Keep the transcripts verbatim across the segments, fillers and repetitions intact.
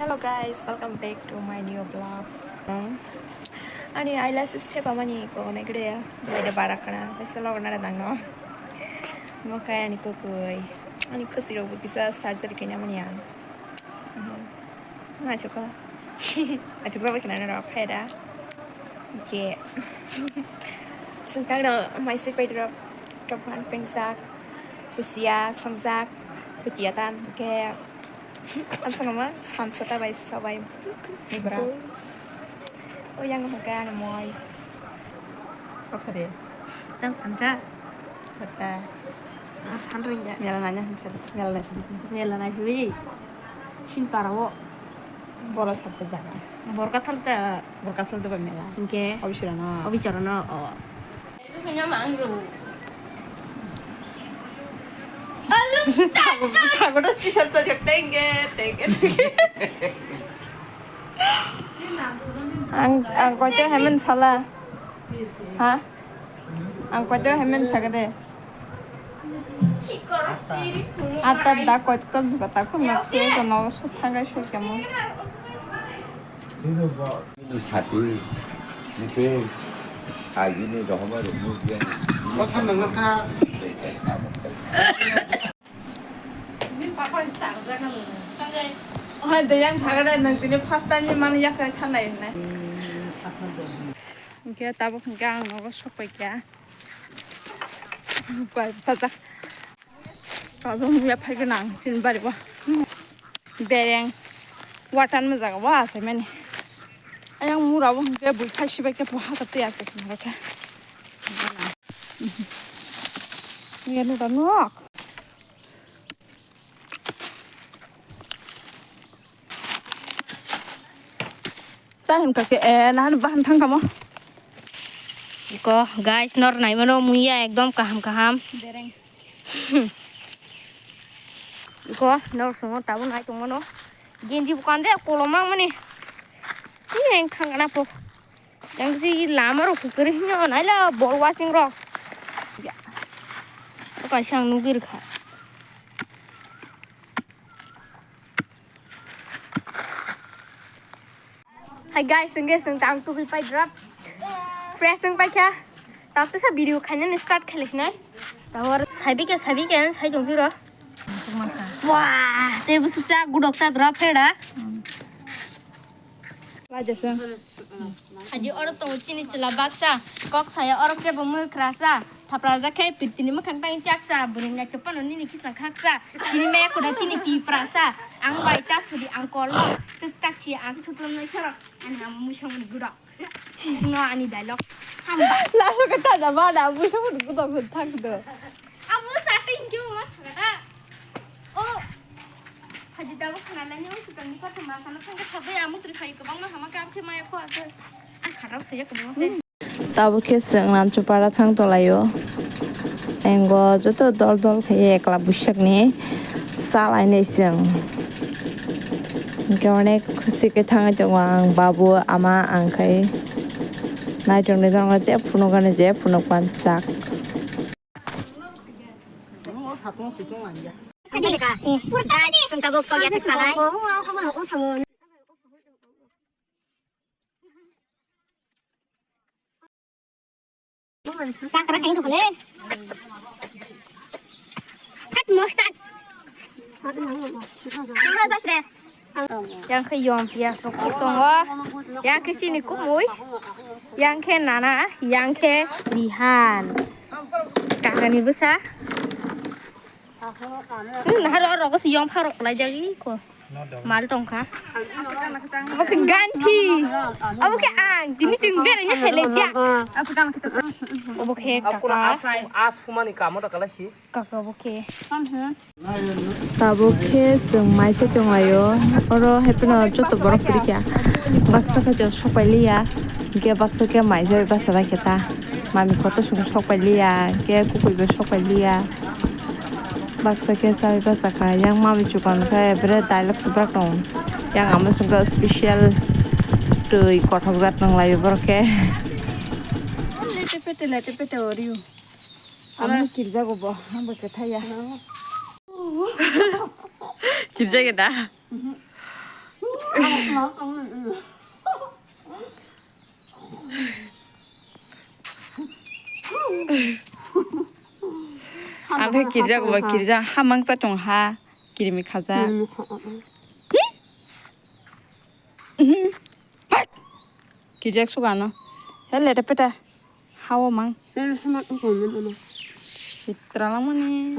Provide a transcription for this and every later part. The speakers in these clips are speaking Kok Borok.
Hello guys, welcome back to my new vlog. Ani eyelashes thepamani koknai kwrwi, bai de bara kana, tei se logo nara dangno. Mokai ani kokoi, ani khosirok bo kisa surgery khaina mani ang. Naithoka. Naithoka bai khna rok khaida. Ke. Sengkang no maisik bai rok. Tophan pengjak. Kusia songjak. Kutia tam ke. Ang sangama sansa ta bai sabai. Ibra. O yang hokka ano moi. Kok sari. Tam sansa. Sata. Sanring ya. Mela nanya hansa. Mela nanya. Mela nanya. Sin parao. Bora sabta jaga. Borka thalta. Borka thalta ba mela. Oke. Obisira no. Obisira no. Oh. Thago ta t-shirt ta tenge tenge. Ang ang koito hemen sala. Ha? Ang koito hemen sagade. Ata da koito duka ta khum na chhe ko no su thangai su kemo. Itu satu. Itu aji ni dohoma rumu dia. Kosam nang sa. Hai de yang thaga de nang tini first time ni mani yak kha thanai ne. Hingke tabuk hingke ang nogo sokpai kha. Koi sajak. Tabuk muya phai gwnang chini bari bo. Bereng. Watan mo jaga bo asai mani. Ayang mura bo hingke bui phai sibai khe bo hata tei asai khe. Nge nuka nok. Ta hin kake, eh, nahan bahan thang kamo. Ko, guys, nor nai mano muya ekdom kaham kaham. Bereng. Ko, nor sungo tabuk nai tong mano. Genji bukan de, kolomang mani. Ki heng thang kana po. Yang si lama ro kukuri hino, nai la bol wasing ro. Ya. Ko kaisa ang nugir kha. Hai guys, hingke chwng tang tugui pai drop. Fresh wng pai kha. Tang tesa video khainani start khaliknai. Tawar sabi khe, sabi khe, sai tong phiro. Wah, tei bwswk cha gudok cha drop pheda. Aji oro tongo chini chwla baksa, kok saya oro kebo mwkhra sa, thapra jak khe pitini mwkhang tang chak sa, bwrwi naitho phano nini khichang khak sa, chini maya koda chini tipra sa, ang bai cha sudi ang kolmo, twk tak si ang chuklom nai sorok, ani amo muisang ni guro. Sisno ani dialogue. Hamba. Lalo ka tada bada, muisang ni guro thang do. Abo sa thank you ma thangata. O. Haji dabo khana lani o sutang ni kotha ma khana thangka sabai amu tri phai kwbangma hama kam khe maya kho ase. Ang kharap se ya kwbangma se. Tabuk khe chwng Namchupara thang tolaio. Engo joto dol dol khe ekla bwsakni salainai chwng. Hwnkhe onek khusi khe thangwi tongo ang, babu, ama, ang khai. Naitok ni jora tei phunukani je phunuk mansak. Sakra kain thokle. Hat mostan. Yang khe yom piya sok tongo. Yang khe chini kumui. Yang khe nana, yang khe Rihan. Kakani bwsa. Hmm, nahar oro rogo si yong pharok lai jagi ko. Mal tongkha. Obo khe ganthi. Obo khe ang tini chwng bera nya hai lai jak. Obo khe kaka. As humani kamo da kala si. Kaka obo khe. Tabuk khe chwng maisa tonglaio. Oro happy no joto borok phirikya. Baksa khe chwng sopai liya. Hingke baksa khe maisa bai basa bai khe ta. Mami koto chwng sopai liya. Hingke kukui bai sopai liya. Baksa khe chaui bachakha, yang mami chupan khe bere dialogue chubak tong. Yang amo chwngkha special twi kothokjak nang laio borok khe. Lete pete, lete pete orio. Amo kirjago bo, amo kwthaya. Kirjago da? Ang khe kirjak ba kirjak, hamang cha tong ha, kirimi khaja. Kirimi khaja. Kirjak sugano. He leta peta. Hawo mang. Sitra langmani.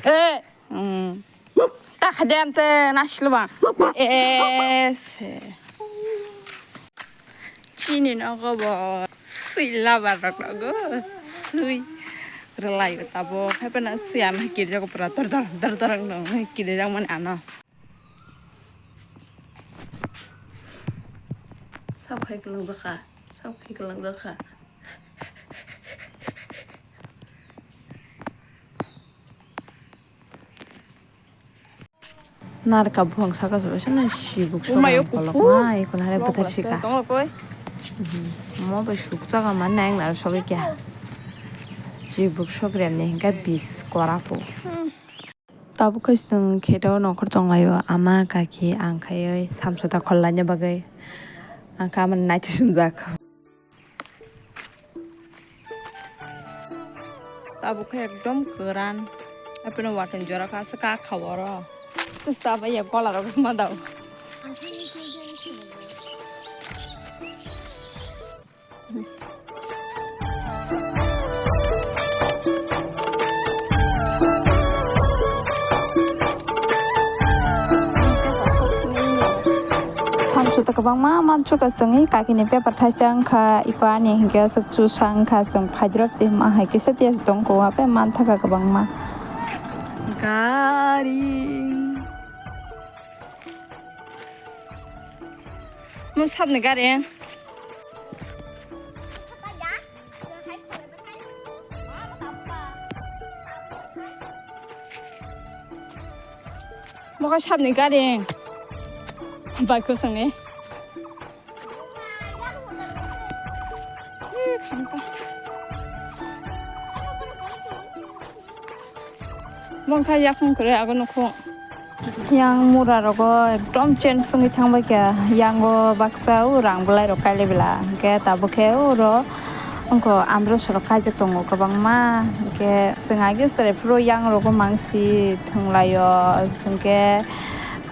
Eh. Ta khadem te naslo ba. Eh, se. Chini nogo bo sui labar rok nogo sui rwlai bo tabuk, hai phano sui ano kirjak pura dor dor dor dor wng tong kirjak mani ano. Sab khai kwlwng dokha, sab khai kwlwng dokha. Narka buphang saka saka sano sibuk sokang kolokma, ekon hare bwthar sika. Mo bai suk saka man nang nar sogwi kya. Sibuk sokriam ni hingka bis korapo. Tabuk khe chwng kheto nokhor chonglaio, ama kaki ang khaioi samsota khollaina bagwi. Ang kha amani naithusungjak. Tabuk khe ekdom kwran. Apeno watwi jora kha, aswk kha kha oro. Aswk chabai ya gola rok ma dao. Samsota kwbangma mansuka chwngwi kakini paper thaisa wngkha, iko ani hinkhe aswk chusa wngkha, chwng phaidrop se hima hai kisa tiya se tongkho, ape manthaka kwbangma. Gari. Mo sabni gari. Mo kha sabni gari. Bike ko sangni. Mongkha yaphang kwrwi abo nukho. Yang mura rogo ekdom change wngwi thangbai kha. Yango baksa o rang bwlai rok kailai bela. Hwnkhe tabuk khe oro wngkho andro sorok kaijak tongo kwbangma. Hwnkhe chwng age chwrai phuru yang rogo mangsi thwnglaio. Hwnkhe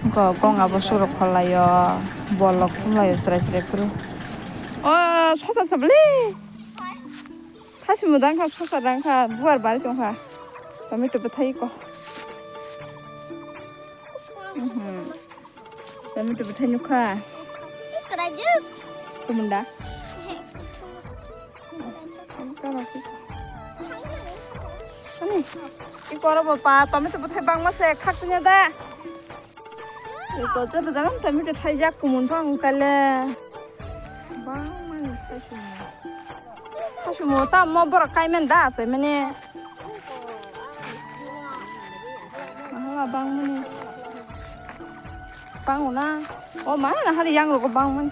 wngkho konga bosok rok khollaio. Bol rok thumlaio chwrai chwrai phuru. O sosa sabli. Thasi mo dang kha, sosa dang kha, buar bari tong kha. Tomato bwthai ko. Mhm. Tomato bwthai nukha. Kwraijuk. Kumunda. Ani, i koro bo pa, tomato bwthai bangma se khakchangya da. Eko joto jaga tomato thaijak kumun phang kale. Bangmani thaisumo. Thaisumo ta mo borok kaimen da asai mani. Mahala bangmani. Bango na. O ma na hari yang rogo bangmani.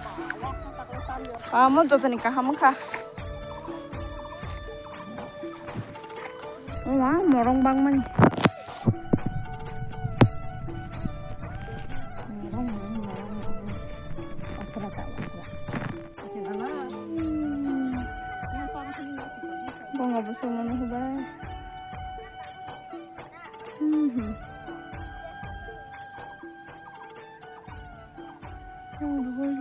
Amo jotoni kaham kha. Wah, morong bangmani. Morong, morong, morong, morong. Okra ta, okra. Bonga bosong mano hubai. Hmm, hmm. Oh, the whole